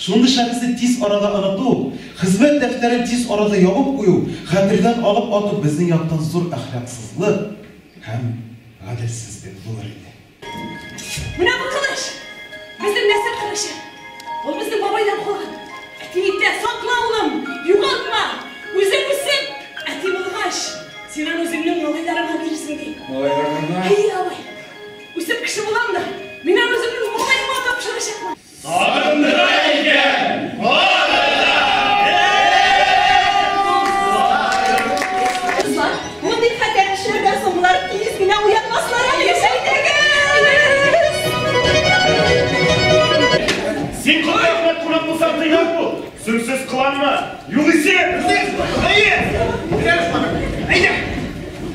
Шундый шәхесне тиз арада оныту, хезмәт дәфтәрен тиз арада ябып кую, хәтердән алып ату безнең яктан зур әхлаксызлык һәм гаделсезлек булыр иде. Менә бу кылыч! Безнең нәсел кылычы! Ул безнең бабайдан калган. Әти әйтә, сакла, улым, югалтма! Үзең үсеп, әти булгач, син аны үзеңнең малайларыңа бирерсең, ди. Малайларыңа? Әйе, абый. Үсеп кеше булам да, мин аны үземнең малаема тапшырачакмын. Сагындыра икән, Кызлар, мондый хәтәр эшләрдән соң болар тиз генә уянмаслар әле. Әйдәгез! Син Кодай кунак булсаң, тыйнак бул. Сөмсез кыланма. Югыйсә, әйе. Әйдә.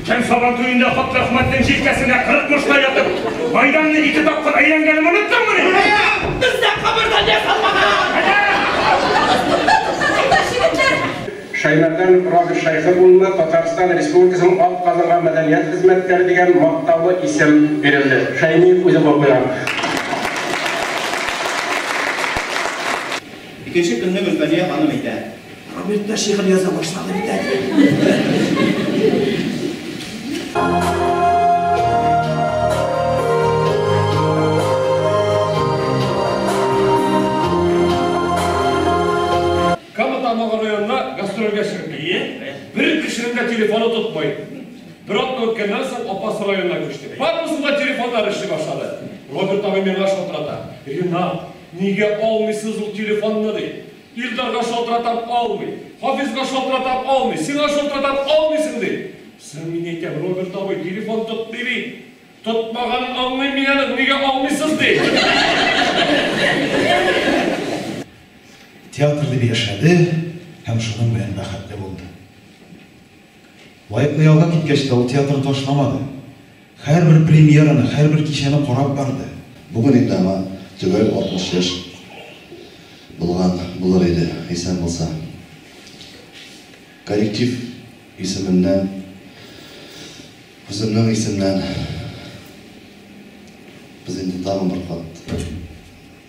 Үткән Сабан туенда Фатлы Әхмәтнең җилкәсенә кырыкмыштай ятып, мәйданны ике тапкыр әйләнгәнен оныттыңмыни? Бездә кабердән ясалмаган. Тукта, тукта, тукта, егетләр! Шаймәрданов Роберт Шәйхы улына Татарстан Республикасының атказанган мәдәният хезмәткәре дигән мактаулы исем бирелде. Шәймиев үзе кул куйган. Икенче көнне Гөлфәния ханым әйтә. Роберт та шигырь яза башлады бит әле. Кама Тамагы районына гастрольгә чыгып киттек. Бер кешенең дә телефоны тотмый. Бер атна үткәннән соң Апас районына күчтек. Барыбызның да телефоннар эшли башлады. Роберт абый миңа шалтырата. Ринат, нигә алмыйсыз ул телефонны, ди. Илдарга шалтыратам, алмый. Хафизга шалтыратам, алмый. Сиңа шалтыратам, алмыйсың, ди. Соң мин әйтәм, Роберт абый, телефон тотмый бит. Тотмаганын аңлыйм мин аның, нигә алмыйсыз, ди. Театр дип яшәде һәм шуның белән бәхетле булды. Лаеклы ялга киткәч тә ул театрны ташламады. Һәрбер премьераны, һәрбер кичәне карап барды. Бүген инде аңа төгәл 60 яшь булган булыр иде, исән булса. Коллектив исеменнән, үземнең исемнән без инде тагын бер кат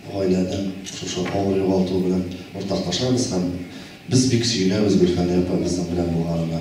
гаиләнең шушы авыр югалтуы белән уртаклашабыз һәм без бик сөенәбез Гөлфәния апа безнең белән булганына.